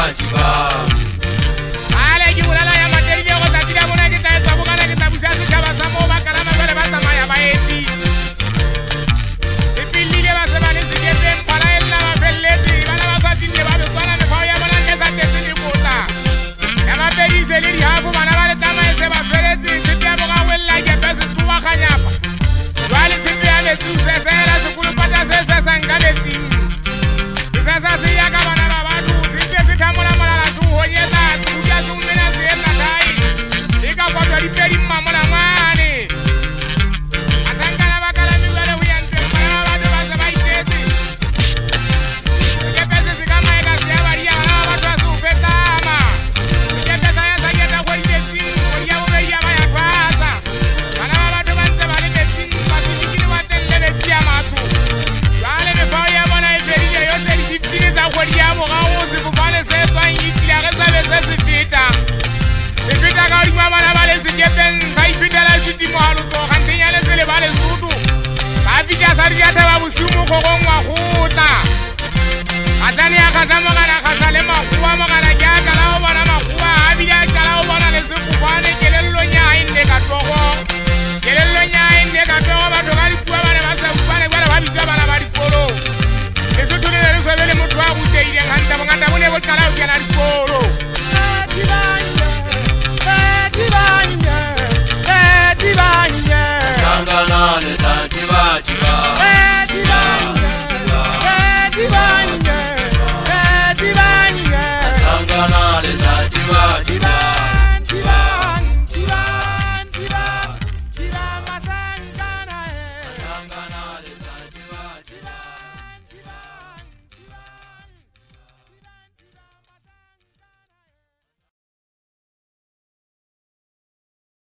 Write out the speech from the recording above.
Tjikang. Ale ke bolela ya matelile go tsatsi la bona ke tla etsa bokana ke tla busa setšhaba sa moo ba kalama jwale ba tsamaya ba eti. Sepellile ba se ba le sekepeng phala e lla ba felletse bana ba Swatini ba Betswana mefao ya bona nne sa tletse mekotla. Ya mapedise le dihafo bana ba le tsamaye se ba feletse tshepe ya boraro e lla kepe setsoba kganyapa. Jwale tshepe ya metsi o sesela sekolopata se sesang ka metsing. Sesesa se ya ka bana ba batho se ntse se thamola molala se o honyetsa se utlwa se o mena se etsa kae. E ka kotwa dipedi mmamola ngwane. Bahlankana ba kalame jwale ho ya ntweng bana ba batho ba se ba itetse. Sekepe se se ka maeka se ya badia bana ba batho ba se o fetlama. Sekepe sa ya sa keta kgwedi metsing kgwedi ya bobedi ya ba ya thwasa. Bana ba batho ba ntse ba le metsing Pacific lewatleng le metsi a matsho. Jwale mefao ya bona e fedile yohle di-15 tsa kgwedi ya boraro sefofane se tswang Italy ha re sa be se se feta. Se feta ka hodima bana ba le sekepeng sa iphetela shutimo halotso kganteng ya le se le ba Lesotho. Sa fihla sa dula thaba bosiu mokgorong wa kgotla. Kgahlane ya kgahla morena kgahla le makgowa morena.